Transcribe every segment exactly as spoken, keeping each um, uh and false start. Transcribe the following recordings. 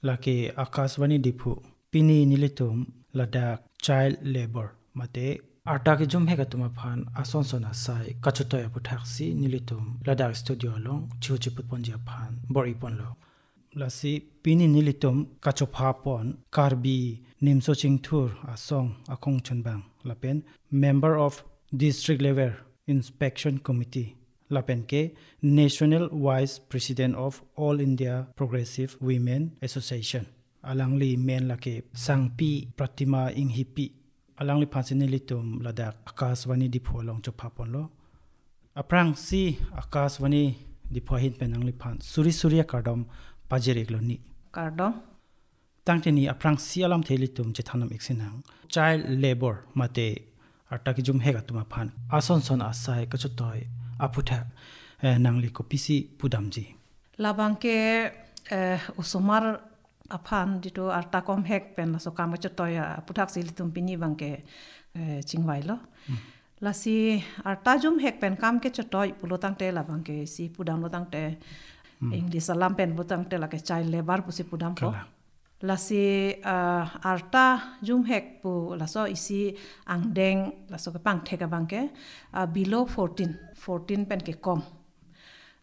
Lake Akashvani Diphu, pini nelitum ladak child labor mate arta kejumhek atum aphan asonson asai kachotoi aputhaksi nelitum ladak studio along chihu chiputponji aphan bor-iponlo. Lasi pini nelitum kachopha pon Karbi Nimso Chingthur Asong Akhongchunbang lapen Member of District Level Inspection Committee lapen ke National Vice President of All India Progressive Women Association, alangli men lake Sangpi Pratima Inghipi, alangliphansi nelitum ladak Akashvani Diphu along chopha ponlo. Aphrangsi Akashvani Diphu ahin pen nangliphan suri suri akardom pajir-iklo ni. Kardom. Tangte ni aphrangsi alamthe ilitum chethan dam-ik sinang. Child labor mate arta kejumhek atum aphan asonson asai kachotoi aputhak, eh, nangli kopisi pudamji? Labang ke, eh, osomar aphan jitu arta komhek pen laso kam kachotoi aputhaksi ilitum pini abang ke, eh, chingvailo. Lasi arta jumhek pen kam kachotoi pulo tangte labang ke isi pudamlo tangte, English alam pen pulo tangte lake child labor pusi pudampo. Kalang. Lasi, ah, arta jumhek pu laso isi angdeng laso kepangthek abang ke, ah, below fourteen, fourteen pen kekom.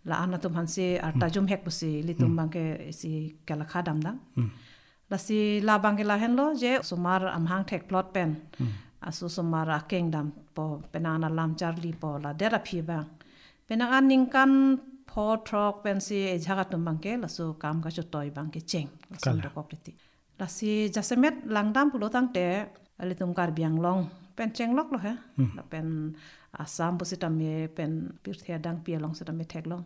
La-an atum aphansi arta jumhek pusi ilitum abang ke isi kelakha damdam. Lasi labang ke lahenlo je osomar amahang thekplot pen. Aso osomar akeng dampo, penang alam charlipo, la det aphi abang. Penang aningkan pho throk pensi ejak atum abang ke laso kam kachotoi abang ke cheng. Lason Kalang. Dokok titi. Lasi jasemet langdam pulo tangte, ilitum Karbi Anglong pen chengloklo he. Lapen Assam pusitame pen pirthe adang pi along sitame theklong.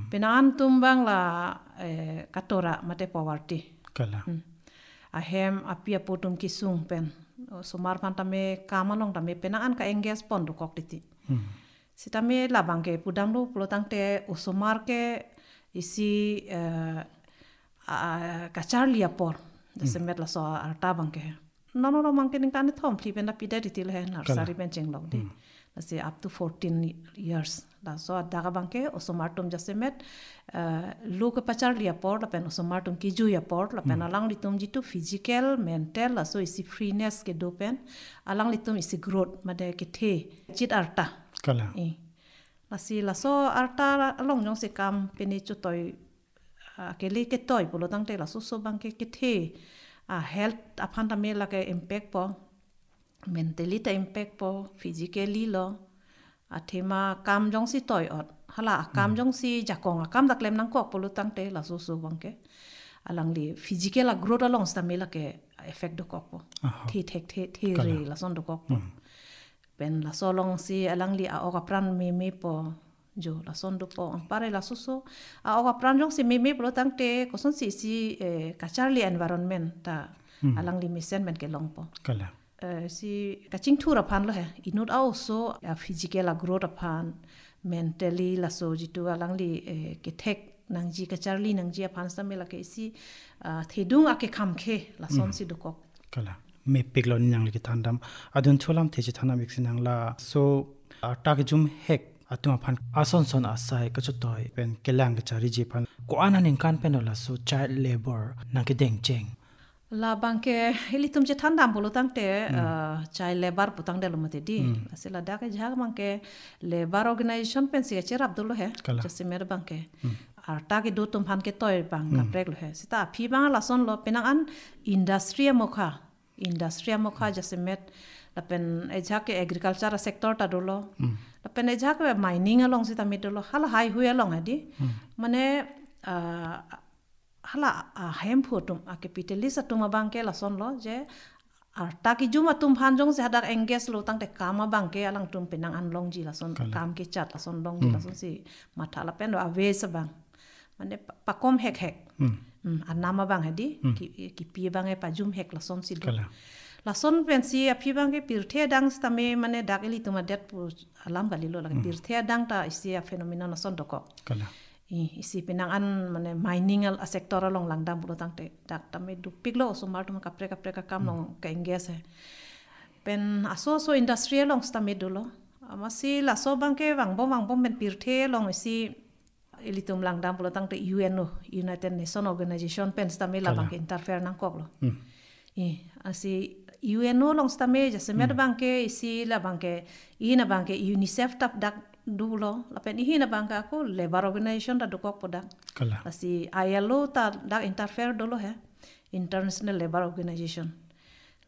Penang an atum abang la, eh, katora mate poverty. Kalang. Ahem api apo atum kesung pen osomar aphan tame kam along tame penang an ka-engage pon dokok titi. Sitame labang ke pudamlo pulo tangte osomar ke isi, eh, a, kacharli apor. Jasemet laso arta abang ke. Nono abang ke ningkan thom phli pen dapi det titi le nursery Kalang. Pen chenglok di. Lasi up to fourteen years. Laso adak abang ke osomar atum jasemet, eh, lo kepacharli apor, lapen osomar atum kejui apor, lapen alanglitum jitu physical, mental, laso isi fitness kedo pen, alanglitum isi growth, mate kethe, chit arta. Kalang. Eh. Lasi laso arta along jongsi kam pini chotoi, ah, kele ketoi pulo tangte laso oso abang ke kethe, ah, health aphan tame lake impact po, mentally ta impact po, physically lo, athema kam jongsi toi-ot, hala akam jongsi jakong akam ta klem nangkok pulo tangte laso oso abang ke alangli physical a growth along sitame lake effect dokok po. Aha. Thi thek thi thi Kalang. Re lason dokok po. Pen laso alongsi alangli a-ok apran memepo. Jo lason dopo, anparke laso oso a-ok apran jongsi meme pulo tangte kosonsi isi, eh, kacharli environment ta alangli mesen pen kelongpo. Kalang. Eh, si kachingthur aphan lo he. Inut a oso, a physical a growth aphan, mentally laso jitu alangli, eh, kethek nangji kacharli nangji aphan sitame lake isi, ah, thedung akekhamkhe lasonsi dokok. Kalang. Mepiklo ni nangli kethan dam. Adunthu alamthe chethan dam-ik sinang laso arta kejumhek atum aphan asonson asai kachotoi pen kelang kacharliji aphan ko-an aningkan pen laso child labor nangkedeng cheng? Labang ke ilitum chethan dam pulo tangte, eh, child labor pu tangte lo mati di. Lasi ladak ke jahak abang ke labor organization pensi kacherap dolo he. Kalang. Jasemet abang ke. Arta kedo atum aphan ketoi abang kaprek lo he. Sita aphi abang lasonlo penang an industry amokha. Industry amokha jasemet lapen ejahak ke agriculture sector ta dolo. Lapen ejahak ke mining along sitame dolo. Hala highway along he di. Mane, ah, hala, ah, hemphu atum, ah, capitalist atum abang ke lasonlo je arta kejum atum aphan jongsi hadak engage lo tangte kam abang ke alangtum penang an longji lason Kalang. Kam kechat lason longji lasonsi matha lapen do aves abang. Mane pa-, pakom hekhek. Hmm, anam abang he di, Hmm. ki, kipi abang he pajumhek lasonsi do. Kalang. Lason pensi aphi abang ke pirthe adang sitame mane dak ilitum adet pu alam kalilo lake Hmm. pirthe adang ta isi a phenomenon ason dokok. Kalang. I, isi penang an mane mining al a sector along langdam pulo tangte dak tame dopiklo osomar atum kaprek kaprek akam Hmm. along ke-engage he. Pen aso aso industry along sitame dolo. Amatsi laso abang ke vangbom vangbom pen pirthe along isi ilitum langdam pulo tangte U N O, United Nation Organization pen sitame labang ke interfere nangkoklo. Hmm. Eh, asi U N O along sitame jasemet abang ke isi labang ke, ihin abang ke UNICEF ta dak dolo, lapen ihin abang ke ako labor organization ta dokokpo dak. Kalang. Asi I L O ta dak interfere dolo he, International Labour Organization.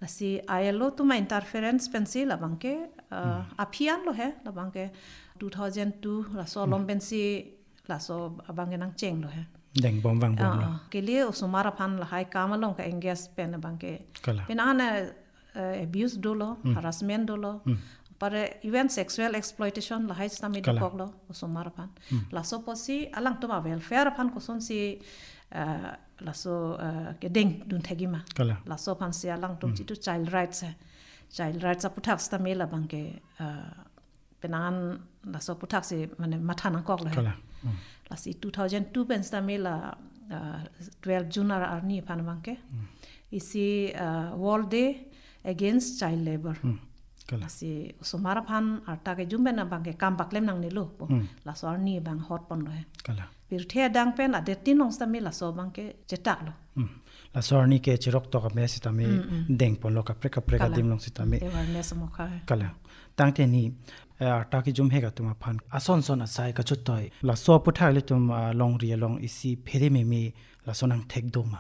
Lasi I L O atum a-interference pensi labang ke, uh, aphi anlo he, labang ke two thousand two laso alom pensi laso abang ke nangchenglo he. Dengbom vangbomlo. Ah, ah. Kali osomar aphan lahai kam along ke-engage pen abang ke. Kalang. Pen an, eh, abuse dolo, harassment dolo. Hmm. Pare even sexual exploitation lahai sitame dokoklo osomar aphan. Hmm. Laso apotsi alangtum a-welfare aphan kosonsi, eh, laso, eh, kedengdun thekji ma. Kalang. Laso aphansi alangtum jitu child rights he. Child rights aphuthak sitame labang ke, eh, pen an laso aphuthak si mane matha nangkoklo he. Kalang. Hmm. Lasi two thousand two pen sitame la, uh, twelve June ar arni aphan abang ke. Hmm. Isi, uh, World Day Against Child Labour. Hmm. Kalang. Lasi osomar aphan arta kejum pen abang ke kam paklem nangnelo pu. Hmm. Laso arni abang hot ponlo he. Kalang. Pirthe adang pen adet tin along sitame laso abang ke chetaklo. Hmm. Laso arni ke chirok tok ame sitame dengponlo kaprek kaprek adim along sitame. Awareness mokha he. Kalang. Tangte ni, eh, arta kejumhek atum aphan ason son asai kachotoi. Laso aphuthak ilitum, ah, longri along isi phere meme laso nangthek do ma?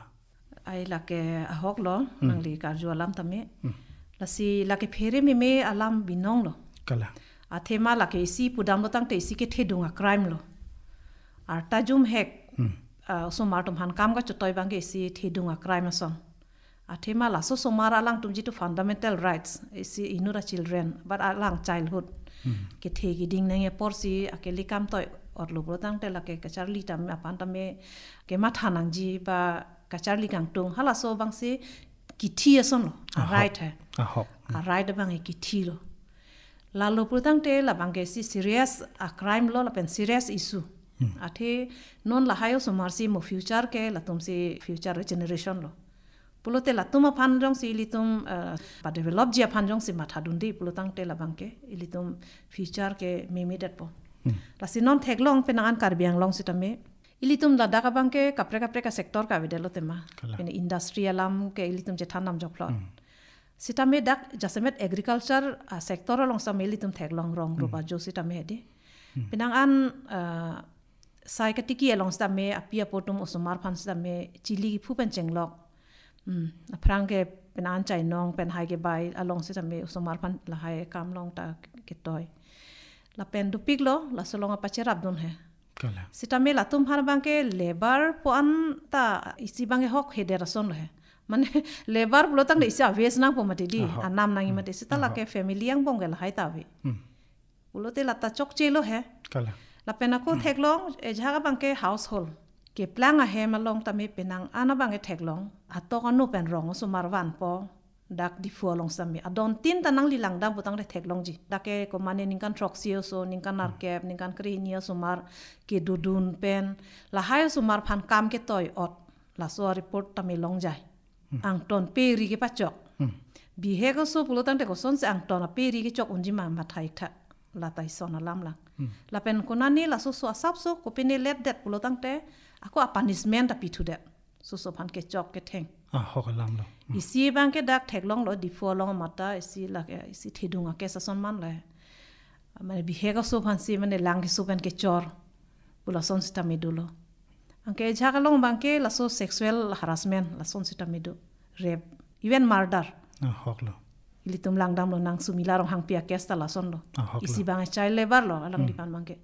Ai lake ahoklo, nangli karju alam tame. Hmm. Lasi lake phere meme alam binonglo. Kalang. Athema lake isi pudamlo tangte isi ke thedung a-crime lo. Arta jumhek, ah, osomar atum aphan kam kachotoi abang ke isi thedung a-crime ason. Athema laso osomar alangtum jitu fundamental rights, isi inut a-children, but alang childhood. Hmm. Kethe keding nangji apotsi akeli kam toi-otlo pulo tangte lake kacharli tame aphan tame kematha nangji ba kacharli kangtung. Halaso abangsi kithi asonlo. Ahok. A-right he. Ahok. A-right abang he kithilo. Lalo pulo tangte labang ke isi serious a-crime lo lapen serious issue. Hmm. Athe non lahai osomar si mo future ke latumsi future generation lo. Pulote latum aphan jongsi ilitum, eh, pa-developji aphan jongsi mathadunde pulo tangte labang ke ilitum future ke memedetpo. Hmm. Lasi non theklong penang an Karbi Anglong sitame ilitum ladak abang ke kaprek kaprek a-sector kavedetlo tema. Kalang. Pini industry alam ke ilitum chethan namjoklo. Hmm. Sitame dak jasemet agriculture a-sector along sitame ilitum theklong rong rupa jo sitame hedi. Hmm. Penang an, ah, sai katiki along sitame api apo atum osomar aphan sitame chili kiphu pen chenglok. Hmm. Aphrang ke penang an chainong pen hai kebai along sitame osomar aphan lahai kam along ta ketoi. Lapen dopiklo, laso along apacherapdun he. Kalang. Sitame latum aphan abang ke labour pu-an ta isi abang ke hok hedet asonlo he. Mane labour pulo tangte isi a-wage nangpo mati di, ahok, anam nangji mati. Sita lake family angbong ke lahai ta ave. Hmm. Pulote lata chokchelo he. Kalang. Lapen ako theklong, ejak abang ke household. Keplang ahem along tame penang an abang ke theklong. Atok ano pen rong osomar vanpo. Dak Diphu along sitame adon tin ta nangli langdam pu tangte theklongji. Dak ke komane ningkan throksi aso, ningkan nerkep, ningkan krehini osomar kedodun pen lahai osomar aphan kam ketoi-ot. Laso a-report tame longjai. Hmm. Angton peri kepachok. Hmm. Bihek aso pulo tangte kosonsi angton a-peri kechok unji ma mathai tha. Lata ison alam lang. Hmm. Lapen konane laso so asapso kopine letdet pulo tangte ako a-punishment ta pithudet. Soso aphan kechok ketheng. Ahok alam lo. Hmm. Isi abang ke dak theklonglo Diphu along mata isi lake isi thedung a-case ason manle. Mane bihek aso aphansi mane lang keso pen kechor. Pu lason sitame dolo. Anke ejak along abang ke laso sexual harassment lason sitame do. Rape, even murder. Ahok lo. Ilitum langdamlo nang Sumila Ronghangpi a-case ta lasonlo. Ahok lo. Isi abang child labour lo, alangliphan abang ke.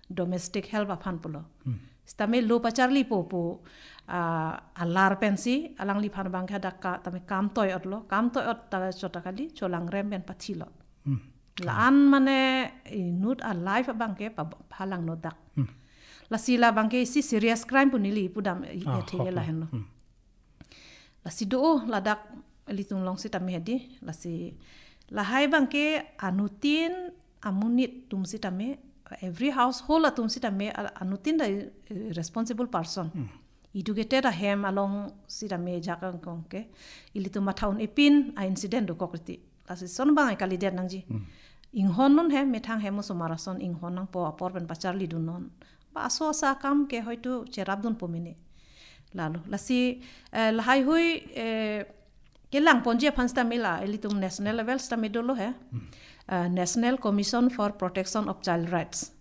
Domestic help aphan pulo. Hmm. Sitame lo pacharlipo pu, ah, alar pensi, alangliphan abang ke hadak ka, tame kam toi-otlo, kam toi-ot ta chot ta kali, cholangrem pen pathilo. Hmm. La-an mane inut a-life abang ke pa, phalang nodak. Hmm. Lasi labang ke isi serious crime pu neli pudam i, ah, etheke hok lahenlo. Hmm. Lasi do ladak ilitum along sitame hedi, lasi lahai abang ke anuttin amonit atum sitame, every household atum sitame a-, anuttin ta, eh, responsible person. Hmm. Educated ahem along sitame ejak angkong ke ilitum matha un-epin a-incident dokok riti. Lasi son abang kalidet nangji. Hmm. Inghon non he, methang hem osomar ason inghon nangpo apor pen pacharlidun non. Ba aso asa akam ke hoitu cherapdunpo mene. Lalo. Lasi, eh, lahaihui, eh, kelangponji aphan sitame la, ilitum national level sitame dolo he. Eh, National Commission for Protection of Child Rights.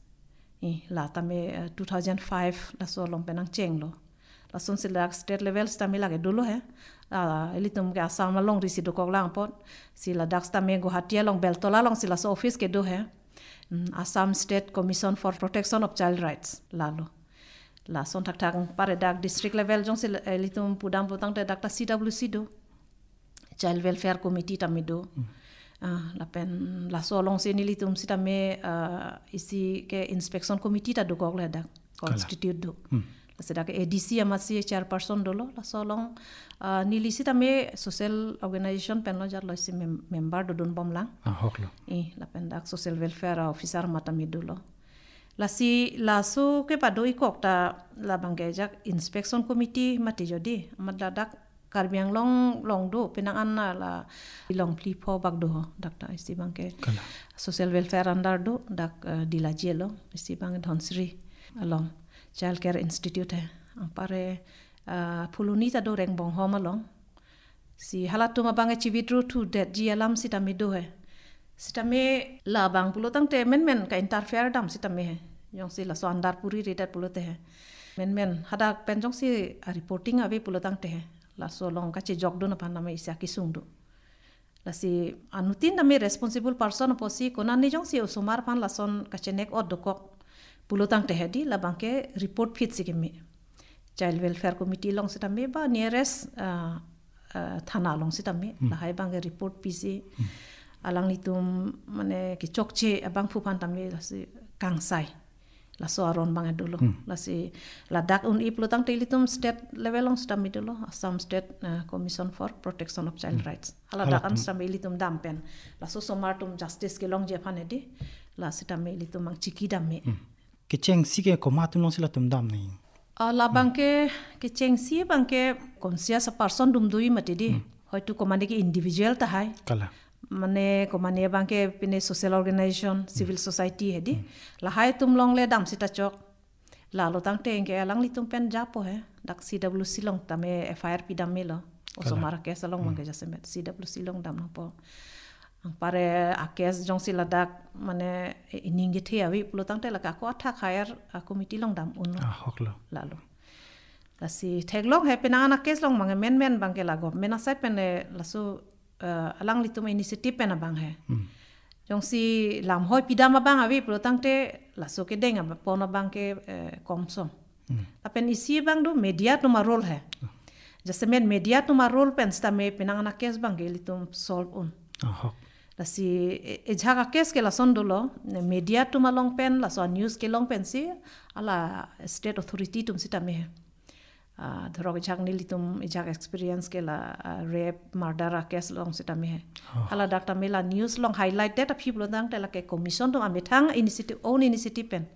I, la tame, eh, two thousand five laso along pen nangchenglo. Lasonsi ladak state level sitame lake dolo he. Ah, ilitum ke Assam alongri si dokok lang apot. Si ladak sitame Guwahati along Beltola alongsi laso office ke do he. Hmm, Assam State Commission for Protection of Child Rights. Lalo. Lason thakthak pare dak district level jongsi, eh, ilitum pudam putangte dak ta C W C do. Child Welfare Committee tame do. Ah, lapen laso alongsi nelitum sitame, ah, isi ke inspection committee ta dokok le dak. Kala. Constitute do. Hmm. Lasi dak A D C amatsi chairperson dolo, laso along, ah, neli sitame social organization pen lo jatlo isi mem-, member dodunbom lang. Ah, hoklo. Eh, lapen dak social welfare officer amat tame dolo. Lasi laso ke pado-ikok ta labang ke ajak inspection committee mati jodi, amat ladak Karbi Anglong along do, penang an la ilong phli pho bak do ho, dak ta isi abang ke. Kala. Social welfare under do, dak, eh, Dilaji along, isi abang Dhansiri along, Child Care Institute he. Anpare, eh, Phuloni ta do Rengbonghom along. Si halatum abang ke chivit ru thu detji alam sitame do he. Sitame labang pulotangte menmen ka-interfere dam sitame he. Jongsi laso under puri ridat pulote he. Menmen hadak pen jongsi, ah, reporting ave pulotangte he. Laso along kachejokdun aphan tame isi akesung do. Lasi anuttin tame responsible person apotsi konane jongsi osomar aphan lason kachenek-ot dokok pulotangte he di labang ke report phitsi keme. Child Welfare Committee along sitame ba nearest, ah, ah, thana along sitame. Hmm. Lahai abang ke report pisi. Hmm. Alanglitum mane kechokche abangphu aphan tame lasi kangsai. Laso aron abang dolo. Hmm. Lasi ladak un-e pulotangte ilitum state level along sitame dolo, Assam State, eh, Commission for Protection of Child, hmm, Rights. Hala, haladak an, hmm, sitame ilitum dam pen. Laso osomar atum justice kelongji aphan he di. La sitame ilitum nangchiki dam me. Hmm. Kechengsi ke komat atum alongsi latum dam nangji? Ah, labang ke, kechengsi abang ke conscious person dum do-i mati di. Hmm. Hoitu komane ke individual tahai. Kala. Mane komane abang ke pine social organization, civil, hmm, society he di. Hmm. Lahai atum along le dam sita chok. Lalo tangte ke alanglitum pen japo he. Dak C W C along tame F I R pidam melo. Kala. Osomar case along, hmm, abang ke jasemet C W C along dam nangpo. Anpare a-case jongsi ladak mane ining kethe ave pulotangte lake ako athak higher, ah, committee along dam un. Ah, hoklo. Lalo. Lasi theklong he penang an a-case along abang ke menmen abang ke la government aside pen le laso, eh, alanglitum initiative pen abang he. Hmm. Jongsi lamhoi pidam abang ave pulotangte laso kedeng abang pon abang ke, eh, komsong. Hmm. Lapen isi abang do media atum a-role he. Hmm. Jasemet media atum a-role pen sitame penang an a-case abang ke ilitum solve un. Ahok. Lasi e-, ejak a-case ke lason dolo, media atum along pen, laso news kelong pensi, hala state authority atum sitame he. Ah, dhorok ejak nelitum, ejak experience ke la, ah, rape, murder a-case along sitame he. Oh. Haladak tame la news along highlighted aphi pulotangte lake commission atum amethang initiative, own initiative pen.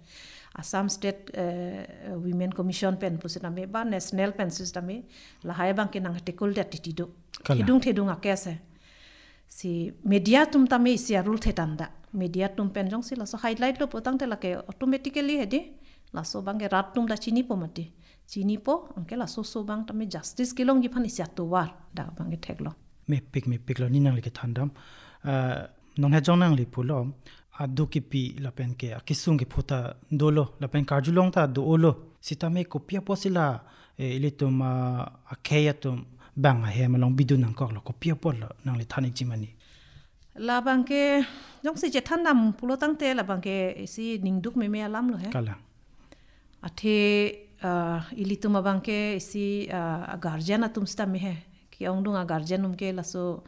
Assam State, eh, Women Commission pen pusitame, ba national pen sitame, lahai abang ke nang tekul det titi do. Kala. Thedung thedung a-case he. Si media atum tame isi a-role the tanda. Media atum pen jongsi laso highlight lo pulotangte lake automatically he di. Laso abang ke rat atum ta chinipo mati. Chinipo, anke laso oso abang tame justice kelongji aphan isi atovar. Dak abang ke theklong. Mepik, mepiklo, ne nangli kethan dam. Ah, non hejong nangli pulo, adu kipi lapen ke akesung kepho ta dolo, lapen karjulong ta do-olo. Sitame kopi apotsi la, eh, ilitum, ah, akhei atum abang ahem along bidun nangkoklo, kopi apotlo nangli than-ikji mane? Labang ke, jongsi chethan dam pulotangte labang ke isi ningduk meme alam lo he. Kala. Athe, ah, ilitum abang ke isi, ah, guardian atum sitame he. Ke-ongdung a-guardian atum ke laso,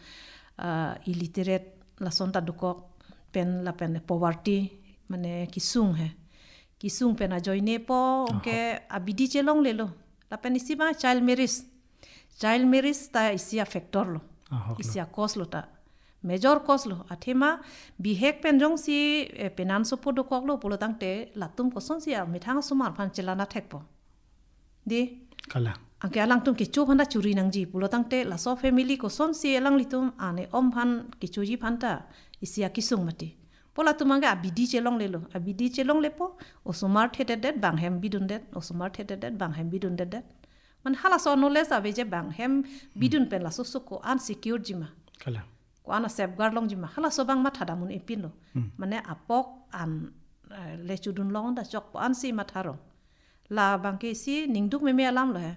ah, illiterate lason ta dokok pen lapen poverty, mane kesung he. Kesung pen ajoinepo, aha, ke abidi chelonglelo. Lapen isi abang child marriage. Child marriage ta isi a-factor lo. Ahok lo. Isi a-cause lo ta. Major cause lo. Athema bihek pen jongsi, eh, penan sopo dokoklo pulotangte latum kosonsi amethang osomar aphan chelang thekpo. Di? Kala. Anke alangtum kecho aphan ta churi nangji pulotangte laso family kosonsi alanglitum ane om aphan kechoji aphan ta isi akesung mati. Pu latum abangke abidi chelonglelo. Abidi chelonglepo, osomar thededet, bang hem bidundet, osomar thededet, bang hem bidundedet. Mane halaso knowledge ave je bang hem bidun pen laso suko an secure jima. Kalang. Ko-an a safeguard longjima. Halaso abang matha dam un-epinlo. Hmm. Mane apok an, eh, le chodun long ta chokpo ansi matharo. Labangke isi ningduk meme alamlo he.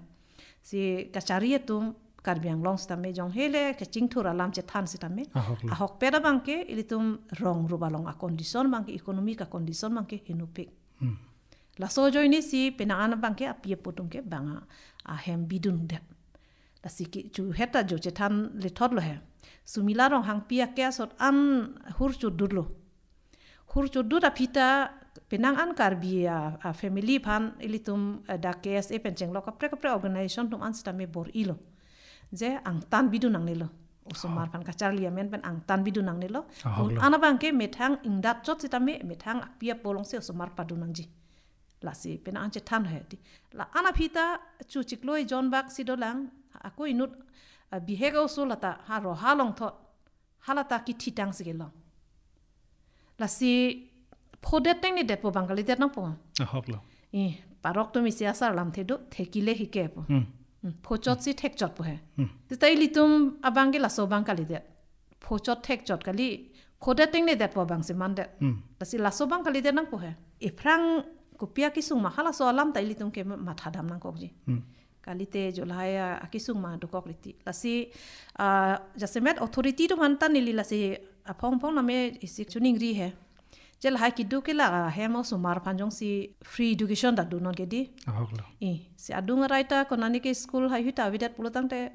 Si kachari atum Karbi Anglong sitame jong hele kachingthur alam chethan sitame. Ahoklo. Ahokpet abangke ilitum rong rup along a condition abangke, economic a condition abangke henopik. Hmm. Laso ajoine si penang an abangke api apo atumke bang a, ahem bidundet. Lasi kechohet ta jo chethan lethotlo he. Sumila Ronghangpi a-case ahut an hur chodutlo. Hur chodut aphi ta penang an Karbi a, a family aphan ilitum, eh, dak K S A pen chenglok kaprek kaprek organization atum an sitame bor-ilo. Je angtan bidun nangnelo. Osomar aphan kacharli amen pen angtan bidun nangnelo. Ahoklo. An abangke methang ingdat chot sitame methang api apo alongsi osomar padun nangji. Lasi penang an chethan he ti. La an aphi ta chu chiklo ejon bak si dolang, ako inut, ah, bihek oso lata ha roha longthot. Halata kithitang si kelong. Lasi phodet tengnedet pu abang kalidet nangpo. Ahoklo. Eh, parok atum isi asar lamthe do, thekile hike pu. Hmm. Hmm, phochot si thekchot pu he. Hmm. Seta ilitum abangke laso abang kalidet. Phochot thekchot kali, phodet tengnedet pu abangsi mandet. Hmm. Lasi laso abang kalidet nangpo he. Ephrang kopi akesung ma halaso alam ta ilitumke ma-, matha dam nangkokji. Hmm. Kalite jo lahai a, akesung ma dokok liti. Lasi, ah, jasemet authority atum aphan ta neli lasi aphong aphong name isi choningri he. Je lahai kedo ke la, ah, hem osomar aphan jongsi free education ta do non ke di. Ahoklo. Eh, si adung arai ta konane ke school haihui ta avedet pulo tangte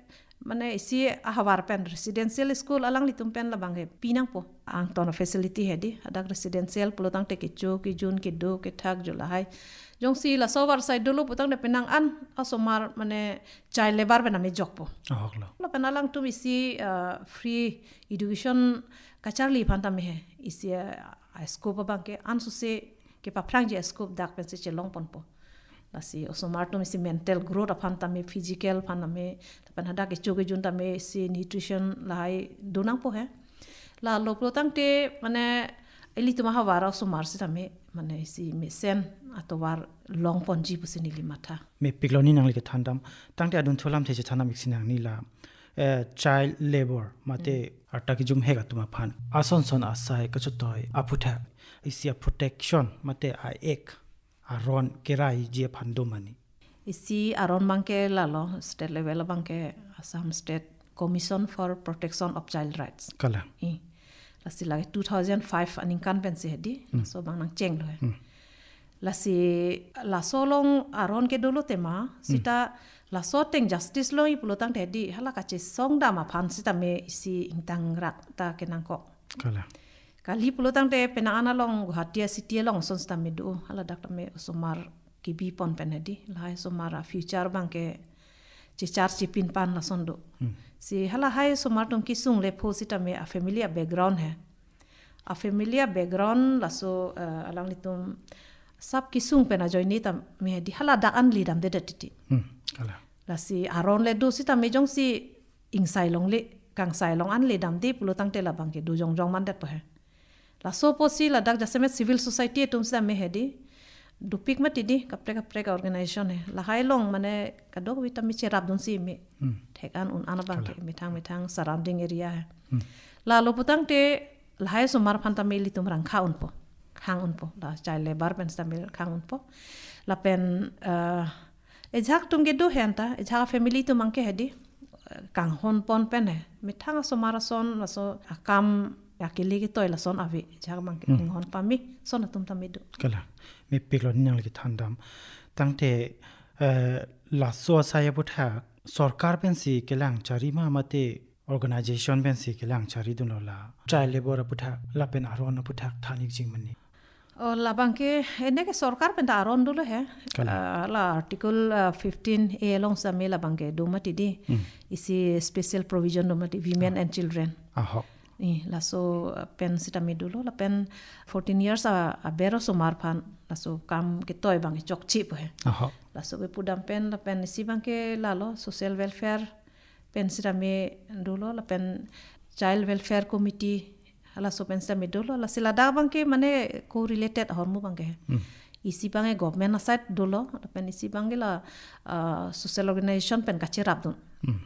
mane isi ahavar pen residential school alanglitum pen labangke pi nangpo. Angton facility he di, hadak residential pulo tangte kecho kejun kedo kethak jo lahai. Jongsi laso avarsai dolo pu tangte penang an osomar mane child labour pen name jokpo. Ahoklo. Lapen alangtum isi, ah, free education kacharli aphan tame he. Isi, ah, scope abangke ansose kepaphrangji scope dak pensi chelongponpo. Lasi osomar atum isi mental growth aphan tame, physical aphan tame, lapen hadak kecho kejun tame isi nutrition lahai do nangpo he. Lalo pulo tangte mane ilitum ahavar osomar sitame mane isi mesen atovar longponji pusi neli matha. Mepiklo ni nangli kethan dam. Tangte adunthu alamthe chethan dam iksi nangli la, eh, child labour mate arta kejumhek atum aphan ason son asai kachotoi aputhak isi a protection mate a-act aron keraiji aphan do ma ni? Isi aron abangke lalo, state level abangke Assam State Commission for Protection of Child Rights. Kalang. Eh. Lasi lake two thousand five aningkan pensi he di. Hmm. Laso abang nangchenglo he. Hmm. Lasi laso along aron kedolo tema, hmm, seta laso ateng justice longji pulo tangte he di, hala kachesong dam aphan sitame isi ingtangrak ta kenangkok. Kalang. Kali pulo tangte penang an along Guwahati a city along ason sitame do, haladak tame osomar kebipon pen he di, lahai osomar a future abangke chechar chepinpan lason do. Hmm. Si halahai osomar atum kesung le pho sitame a family a background he. A family a background laso, eh, alanglitum sap kesung pen ajoine tame he di, haladak an le damdedet titi. Hmm, kalang. Lasi aron le do sitame jongsi ingsai longle, kangsai along an le damde pulo tangte labangke do jongjong mandetpo he. Laso apotsi ladak jasemet civil society atum sitame he di, dopik mati di, kaprek kaprek organization he. Lahai along mane kadokave tame cherapdunsi me. Hmm. Thek an un an abangke, kalang, methang methang surrounding area he. Hmm. Lalo pu tangte lahai osomar aphan tame ilitum rangkha unpo, khang unpo, la child labour pen sitame khang unpo. Lapen, eh, ejak atum kedo he anta, ejak family atum abangke he di, eh, kanghon pon pen he. Methang osomar ason, laso akam akele ketoi lason ave, ejak abangke, hmm, inghon pame ason atum tame do. Kalang. Mepiklo ni nangli kethan dam. Tangte, eh, laso asai aputhak sorkar pensi kelang chari ma mate organization pensi kelang charidunlo la child labour aputhak lapen aron aputhak than-ikji ma ni? Oh, labangke, ene ke sorkar pen ta aron dolo he. Kalang. Ah, la article, ah, fifteen A along sitame labangke do mati di. Hmm. Isi special provision do mati, women, ah, and children. Ahok. Eh, laso, ah, pen sitame dolo, lapen fourteen years a, aber osomar aphan, laso kam ketoi abang chokche pu he. Ahok. Laso kepu dam pen, lapen isi abangke lalo social welfare pen sitame dolo, lapen child welfare committee, Laso pen sitame dolo, lasi ladak abangke mane co-related ahormu abangke. Hmm. Isi abangke government aside dolo, lapen isi abangke la, ah, social organization pen kacherap dun. Hmm.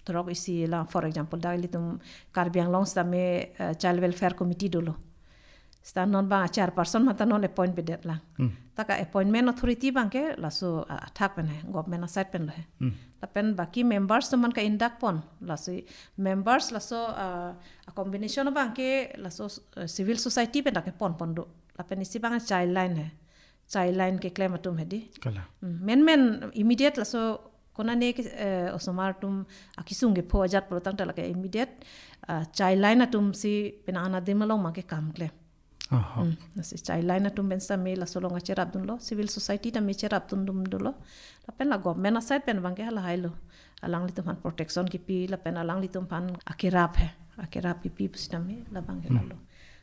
Torok isi la, for example, dak ilitum Karbi Anglong sitame, eh, Child Welfare Committee dolo. Sita non abang chairperson mata non appoint pedet lang. Hmm. Ta ka appointment authority abangke laso, ah, athak pen he, government aside pen lo he. Hmm. Lapen baki members atum aphan ka-induct pon, laso members laso, ah, a combination abangke laso, eh, civil society pen dak kepon pon do. Lapen isi abang childline he. Childline keklem atum hedi. Kalang. Hmm. Men men immediate laso konane ke, eh, osomar atum akesung kepho ajat pulotangte lake immediate, ah, childline atum si penang an adim along abangke kam klem. Aha. Hmm. Lasi childline atum pen sitame laso along kacherap dunlo, civil society tame cherap dun dum dolo. Lapen la government aside pen abangke halahai lo. Alanglitum aphan protection kipi, lapen alanglitum aphan akerap he. Akerap kipi pusitame labangke Hmm. lalo.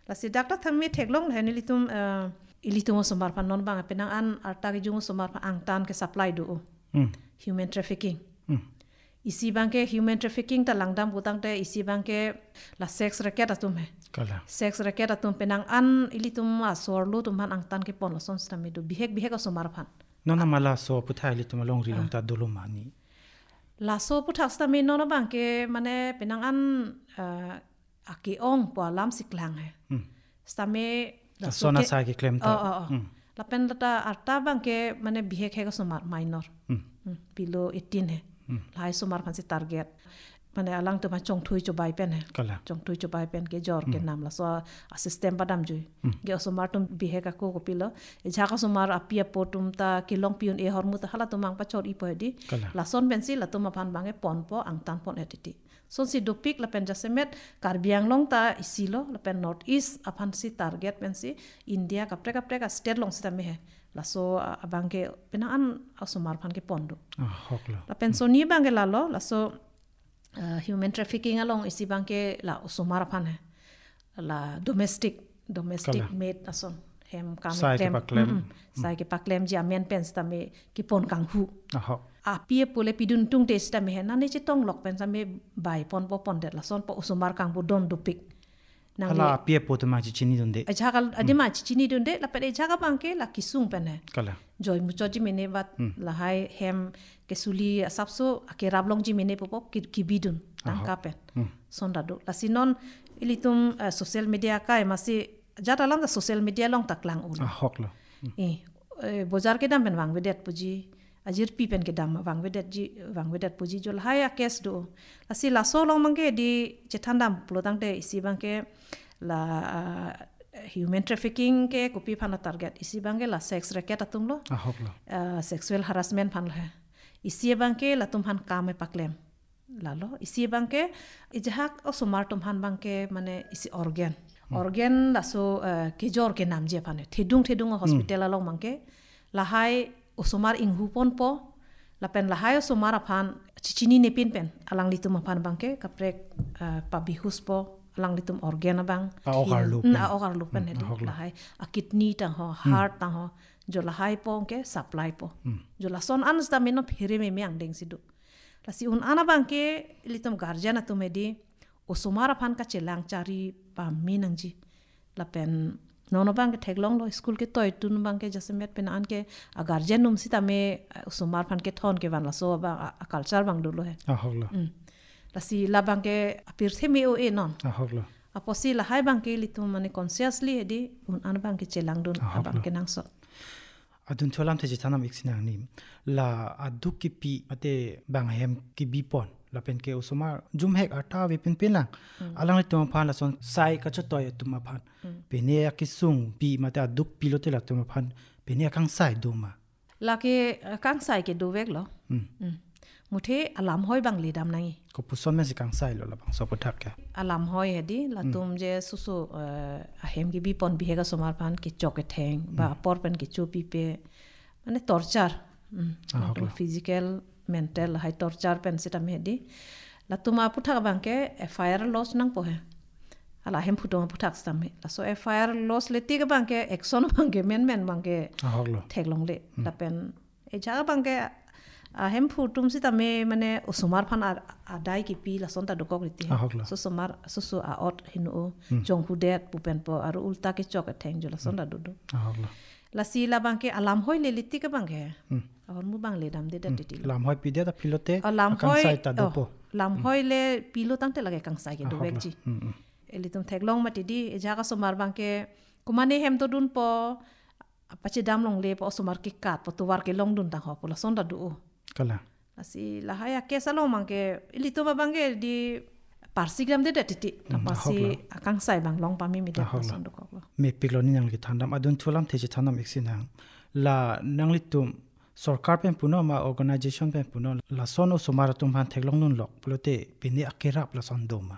Lasi dak ta thanmi theklong he nelitum, eh, ilitum osomar aphan non abang penang an arta kejung osomar aphan angtan ke-supply do. Hmm. Human trafficking. Hmm. Isi abangke human trafficking ta langdam pulotangte isi abangke la sex racket atum he. Kalang. Sex racket atum penang an ilitum asor lo atum aphan angtan kepon lason sitame do. Bihek bihek osomar aphan. Non ama laso aputhak ilitum alongri along Ah. ta dolo ma ni. Laso aputhak sitame non abangke mane penang an, eh, ake-ong pu alam si klang he. Hmm. Sitame laso Lason ke asai keklem ta. Oh, oh, oh. Hmm. Lapen lata arta abangke mane bihek hek osomar minor. Hmm. Hmm. Below eighteen he. Hmm. Lahai osomar aphan si target. Mane alangtum aphan chongthui chobai pen he. Kalang. Chongthui chobai pen kejor Hmm. kenam laso a system padamjui. Hmm. Ke osomar atum bihek ako kopilo. Ejahak osomar api apo atum ta kelong pi-un-e ahormu ta halatum abang pachor-ipo hedi. Kalang. Lason pensi latum aphan abangke ponpo angtan pon-et titi. Sonsi dopik lapen jasemet Karbi Anglong ta isi lo lapen North East aphan si target pensi India kaprek kaprek a-state along sitame he. Laso, ah, abangke penang an osomar aphan kepon do. Ahok lo. Lapen soni abangke lalo, laso, ah, human trafficking along isi abangke la osomar aphan he. La domestic, domestic Kalang. maid ason. Hem kam Sai keklem. kepaklem. Mm, mm. Sai kepaklemji amen pen sitame kepon kanghu. Ahok. Api apo le pidun tungte sitame he. Nane chetong lok pen sitame bai ponpo pondet lason pu osomar kangpu don dopik. Nang Hala le api apo atum ma chechini dunde. Ejahak al-, adim ma chechini dunde, lapen ejahak abangke la kesung pen he. Kalang. Joi muchotji mene bat Hmm. lahai hem kesuli asapso akerap longji mene pupo ki-, kibidun tangka Aha. pen. Hmm. Son ta do. Lasi non ilitum, eh, social media kai masi jat alam ta social media along ta klang un. Ahok lo. Hmm. Eh, eh, bojar kedam pen vangvedet puji. Ajirpi pen kedam vangvedetji, vangvedet puji jo lahai a-case do. Lasi laso along abangke di chethandam pulotangte isi abangke la, ah, human trafficking ke kopi aphan a-target. Isi abangke la sex racket atum lo. Ahok lo. Ah, sexual harassment aphan lo he. Isi abangke latum aphan kam kepaklem. Lalo, isi abangke ejahak osomar atum aphan abangke mane isi organ. Hmm. Organ laso, eh, kejor kenamji aphan he. Thedung thedung Hmm. hospital along abangke lahai osomar inghu ponpo, lapen lahai osomar aphan chechinine pin pen, alanglitum aphan abangke kaprek, eh, pabihuspo, alanglitum organ abang. A-ok arlo Hmm, pen. a-ok arlo pen Hmm, hedi. ahok lo. Lahai, a-kidney tangho, Hmm. heart tangho, jo lahai po ke supply po. Hmm. Jo lason an sita meno phere meme angdeng si do. Lasi un an abangke ilitum guardian atum hedi, osomar aphan kachelang chari pame nangji. Lapen non abangke theklonglo school ketoitun abangke jasemet penang an ke a-guardian atum sitame, eh, osomar aphan kethon kevan laso abang a, a-culture abang dolo he. Ahok lo. Hmm. Lasi labangke apirthe me-o-e non. Ahok lo. Apotsi lahai abangke ilitum mane consciously hedi un an abangke chelangdun Ahok abang lo. kenangsot. Adunthu alamthe chethandam-ik sinang ni. La aduk kipi mate bang ahem kibipon. Lapen ke osomar jumhek arta ave pinpin lang. Hmm. Alanglitum aphan lason sai kachetoi atum aphan. Hmm. Pine akesung pi mate aduk pilote latum aphan. Pine akangsai do ma. Lake, eh, kangsai ke dovek lo. Hmm. Hmm. Muthe alam hoi abang ledam nangji. Kopuson mesi kangsai lo labangso aputhak ke. Alam hoi hedi, latum Hmm. je susu, eh, ahem kibipon bihek asomar aphan kechok ketheng, ba Hmm. apor pen kechopipe, mane torture. Hmm. Ahok Latum lo. physical, mental, hai torture pen sitame hedi. Latum aputhak abangke F I R lodge nangpo he. Hala ahem phutung aputhak sitame. Laso F I R lodge le tik abangke action abangke menmen abangke Ahok lo. theklongle. Hmm. Lapen ejahak abangke Ahemphu atum sitame mane osomar aphan a-, adai kipi lason ta dokok riti. Ahok lo. Sosomar, soso a-ot hinu, Hmm. chonghudet pu pen po, aru ulta kechok atheng jo lason Hmm. ta dodo. Ahok lo. Lasi labang ke alamhoi le liti ke abang ke. Hmm. Ahormu abang le damdedet Hmm. titi lo. Lamhoi pidet aphi lote Oh, lamhoi, akangsai ta oh, dopo. lamhoi Hmm. le pilo tangte lake kangsai ke Ahok lo. dovekji. Hmm, hmm. Ilitum theklong mati di, ejak asomar abang ke, komane hem dodunpo, pachedam longle po, osomar kekat po, tovar kelongdun tang ho pu lason ta do. Kalang. Lasi lahai a-case along abang ke, ilitum abang ke di parsi gram dedet titi. Hmm, Apotsi ahok lo. akangsai abang long pameme det Ahok lo. lason dokok lo. Mepik lo ni nangli kethandam, adunthu alamthe chethandam ik sinang. La nanglitum sorkar pen punon ma organization pen punon, lason osomar atum aphan theklongdunlok pulote pine akerap lason do ma?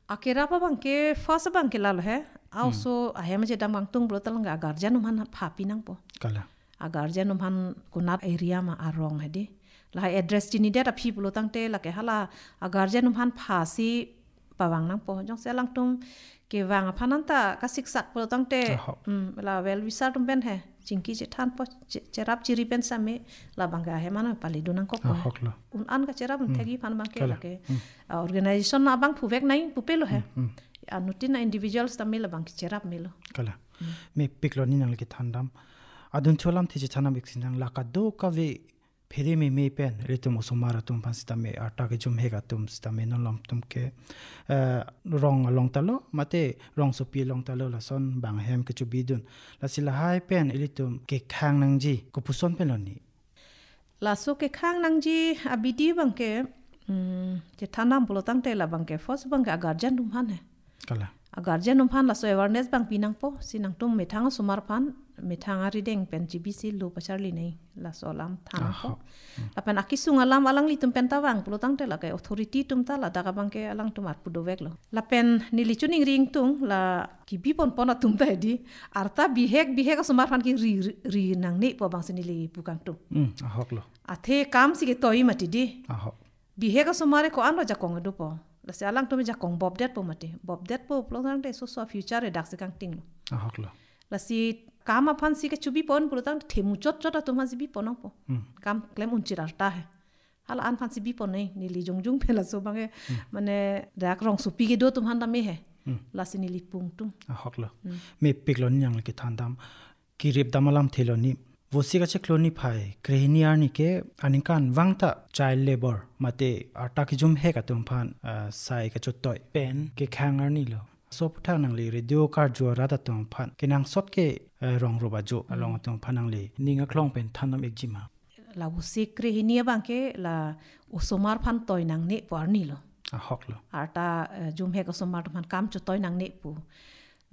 Akerap abang ke first abang ke lalo he. Hmm. Also ahem chedam kangtung pulote lang a-guardian atum aphan pha pi nangpo. Kalang. A-guardian atum aphan konat area ma arong hedi. Lahai address chinidet aphi pulo tangte lake hala a-guardian atum aphan phasi pavang nangpo. Jongsi alangtum kevang aphan anta kasiksak pulo tangte. Ahok. Hmm, la well wisher atum pen he. Chingki chethanpo, che-, cherap chiri pen sitame labang ke ahem an pale dun nangkok po. Ahok lo. Un an kacherap Hmm. thekji aphan abang ke Kalang. lake. Hmm. Ah, organization abangphu vek nai pupe lo he. Hmm, hmm. Anuttin a-individuals tame labang ke cherap melo. Kalang. Hmm. Mepik lo ni nangli kethandam. Adunthu alamthe chethandam ik sinang, la kadokave phere meme pen ilitum osomar atum aphan sitame arta kejumhek atum sitame non alam atum ke, eh, rong along ta lo, mate rongsopi along ta lo lason bang hem kechobidun. Lasi lahai pen ilitum kekhang nangji kopuson pen lo ni? Laso kekhang nangji abidi abang ke, mm, chethandam pulo tangte labang ke first abang ke a-guardian atum aphan he. Kalang. A-guardian atum aphan laso awareness abang pi nangpo, si nangtum methang osomar aphan, methang arideng pen chibisi lo pacharli nai, laso alam than nangpo. Ahok. Hmm. Lapen akesung alam alanglitum pen ta vang pulo tangte lake authority atum ta ladak abang ke alangtum arpu dovek lo. Lapen neli choningri ingtung la kebi ponpon atum ta hedi, arta bihek bihek osomar aphan keri, ri, ri nangne pu abang si neli pu kangtung. Hmm, ahok lo. Athe kam si ketoi mati di. Ahok. Bihek osomar ke ko-an lo jakong dopo. Lasi alangtum jakong bobdet po mati. Bobdet po pulo tangte soso future ke dak si kangting lo. Ahok lo. Lasi kam aphan si kechobi pon pulo tangte muchot chot atum aphan si bi pon nangpo. Hmm. Kam klem unchir arta he. Hala an aphan si bi pon nai, neli jongjong pen laso abang ke, Hmm. mane dak rongsopi kedo atum aphan tame he. Hmm. Lasi neli pu ingtung. Ahok lo. Hmm. Mepik lo ni nangli kethandam. Keripdam alamthe lo ni. Vosi kacheklo niphai krehini arni ke aningkanvang ta child labour mate arta kejumhek atum aphan, ah, sai kachotoi pen kekhang arni lo. Laso aphuthak nangli radio karju arat atum aphan kenangsot ke, eh, rong roba jo Hmm. along atum aphan nangli ning aklong pen thandam ikji ma? La vosi krehini abang ke la osomar aphan toi nangne pu arni lo. Ahok lo. Arta, eh, jumhek osomar atum aphan kam chotoi nangne pu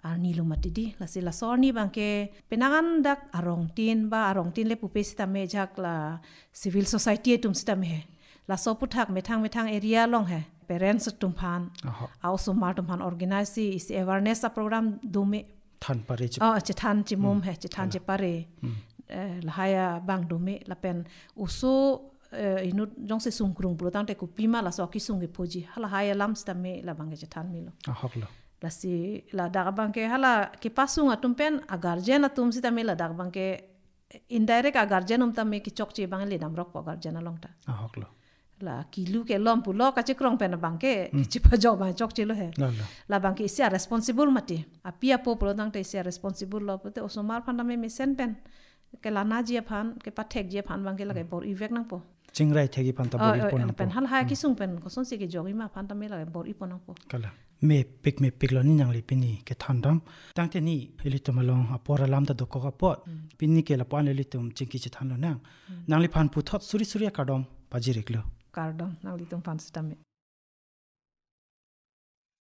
arni lo mati di. Lasi laso arni abang ke penang an dak arongtin ba arongtin le pupe sitame jak la civil society atum sitame he. Laso aphuthak methang methang area along he. Parents atum aphan. Ahok. A-osomar atum aphan organize si isi awareness a-program dome. Than pare chip. Oh, chethan chimum Hmm. he, chethan Kalang. chepare. Hmm. Eh, lahai abang dome lapen oso, eh, inut jongsi sungkrung pulo tangte kopima laso kesung kephoji. Halahai alam sitame labang ke chethan melo. Ahok lo. Lasi ladak abang ke hala kepasung atum pen a-guardian atum sitame ladak abang ke indirect a-guardian atum tame kechokche abang le damrok po guardian along ta. Ahok lo. La kilu kelom pulo kachekrong pen abang ke Hmm. kechipajok abang chokche lo he. La, la. Labang ke isi a-responsible mati. Api apo pulo tangte isi a-responsible lo pute osomar aphan tame mesen pen kelanaji aphan, kepathekji aphan abang ke lake Hmm. bor-ivek nangpo. Chingrai thekji aphan ta Oh, bor-i oh, pon nangpo. pen halahai Hmm. kesung pen kosonsi kejokji ma aphan tame lake bor-i pon nangpo. Kalang. Mepik mepik lo ni nangli pini kethandam. Tangte ni ilitum along apor alam ta dokok apot. Hmm. Pini ke lapu-an ilitum chingki chethan lonang. Hmm. Nangliphan puthot suri suri akardom pajir iklo. Kardom nanglitum aphan sitame.